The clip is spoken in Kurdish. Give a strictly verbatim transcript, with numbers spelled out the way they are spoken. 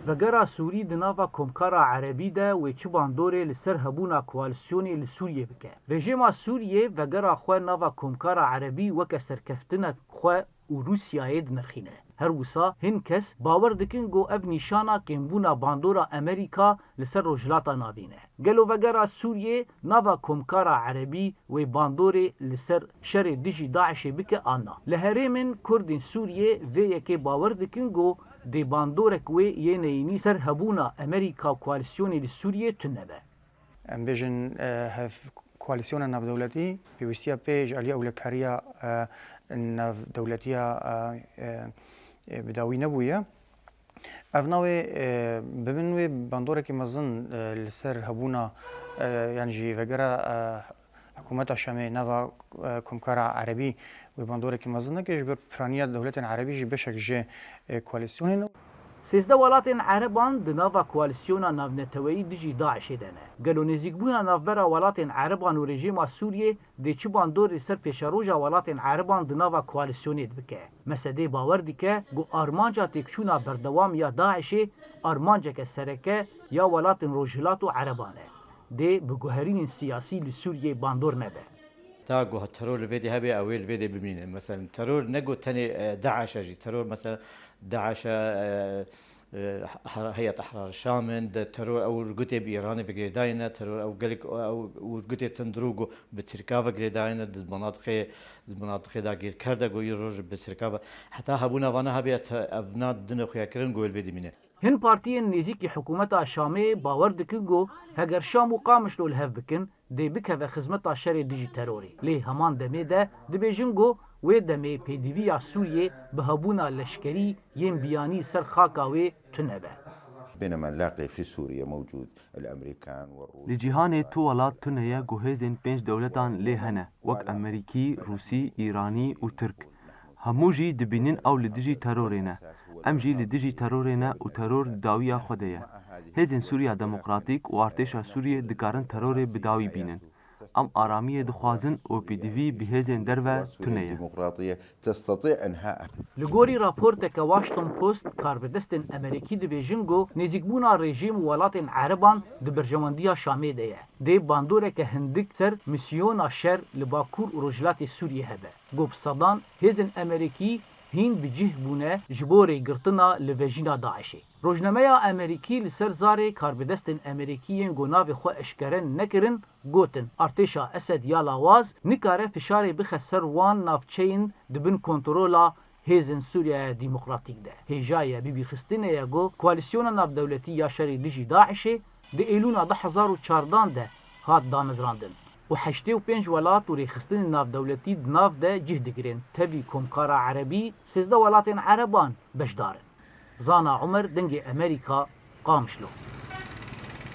Vegera Sûrî di nava Komkara Erebî de wê çi bandorê li ser hebûna koalîsyonê li Sûriyê bike? Rejîma Sûriyê vegera xwe nava Komkara Erebî weke serkeftinek xwe û Rûsyayê dinirxîne. Her wisa hin kes bawer dikin ku ev nîşana kêmbûna bandora Amerîka li ser Rojhilata Navîn e. Gelo vegera Sûriyê nava Komkara Erebî wê bandorê li ser şerê dijî DAIŞê bike an na? Li herêmên Kurdên Sûriyê vê yekê bawer dikin ku dê bandorek wê yê neyînî ser hebûna Amerîka û koalîsyonê li Sûriyê tune be. Em bêjin, e, hev koalîsyona navdewletî pêwîstiya pê ji alî ewlekariya, e, navdewletiya, e, e, e, bi dawî nebûye. Ev navê, e, bi min wê bandorekî mezin, e, li ser hebûna, e, yan jî vegera, e, hikûmeta Şamê nava, e, Komkara Erebî wê bandorekî mezin neke, ji ber piraniya dewletên Erebî jî beşek ji, e, koalîsyonê ne. Sêzdeh welatên Ereban di nava koalîsyona navneteweyî dijî DAIŞê de ne. Gelo nêzîkbûna navbera welatên Ereban û rejîma Sûriyê dê çi bandorê ser pêşeroja welatên Ereban di nava koalîsyonê de bike? Mesedê bawer dike ku armanca têkçûna berdewam ya DAIŞê armanceke sereke ya welatên Rojhilat û Ereban e. Dê bi guherînên siyasî li Sûriyê bandor nebe. Ta ku teror li vê dê hebe, ew ê li vê dê bimîne. Mesela teror ne ku tenê, e, DAIŞ e jî. Teror mesela DAIŞ e, e, e, Heyet Ehrar Şam in, de teror ew urgutê bi Îranê ve girêdayî ne, teror ew gelek ew urgutê tundrû ku bi Tirka ve girêdayî ne, di manatiqê, di manatiqê dagîrker de ku yê roj bi Tirka ve. Heta hebûna vana hebe te-, ev na dine xuyakirin ku ê li vê dê bimîne. Hin partiyên nêzîkî hikûmeta Şamê bawer dikin ku heger Şam û Qamişlo li hev bikin, dê bikeve xizmeta şerê dijî terorê. Lê heman demê de dibêjin ku wê demê pêdiviya Sûriyê bi hebûna leşkerî yên biyanî ser xaka wê tune be. بينما نلاقي في سوريا موجود الأمريكان والروس. Li cîhanê tu welat tune ye ku hêzên pênc dewletan lê hene, wek Emerîkî, Rûsî, Îranî û Tirk. Hemû jî dibînin ew li dijî terorê ne. Em jî li dijî terorê ne û teror di dawiya xwe de ye. Hêzên Sûriya Demokratîk û artêşa Sûriyê dikarin terorê bi dawî bînin. Em aramiyê dixwazin û pêdivî bi hêzên derve tune ye. الديمقراطية تستطيع إنهاء. Li gorî raporteke Washington Post, karbidestên Amerîkî dibêjin ku nêzîkbûna rejîm û welatên Ereban di berjewendiya Şamê de ye. Dê bandoreke hindik ser mîsyona şer li Bakur û Rojhilatê Sûriyê hebe. Ku bi sedan hêzên Amerîkî hîn bi cih bûne ji bo rêgirtina li vejîna DAIŞê. Rojnameya Amerîkî li ser zarê karbidestên Amerîkî yên ku navê xwe eşkere nekirin, gotin, artêşa Esed ya lawaz nikare fişarê bixe ser wan navçeyên di bin kontrola hêzên Sûriyeya Demokratîk de. Hêjayî ya bibîrxistinê ye ku koalîsyona navdewletî ya şerê dijî DAIŞê di Êlûna du hezar û çardan de hat damezrandin û heştê û pênc welat û rêxistinên navdewletî di nav de cih digirên, tevî Komkara Erebî, sêzdeh welatên Ereban beşdar in. Zana Umer, Dengê Amerîka, Qamişlo.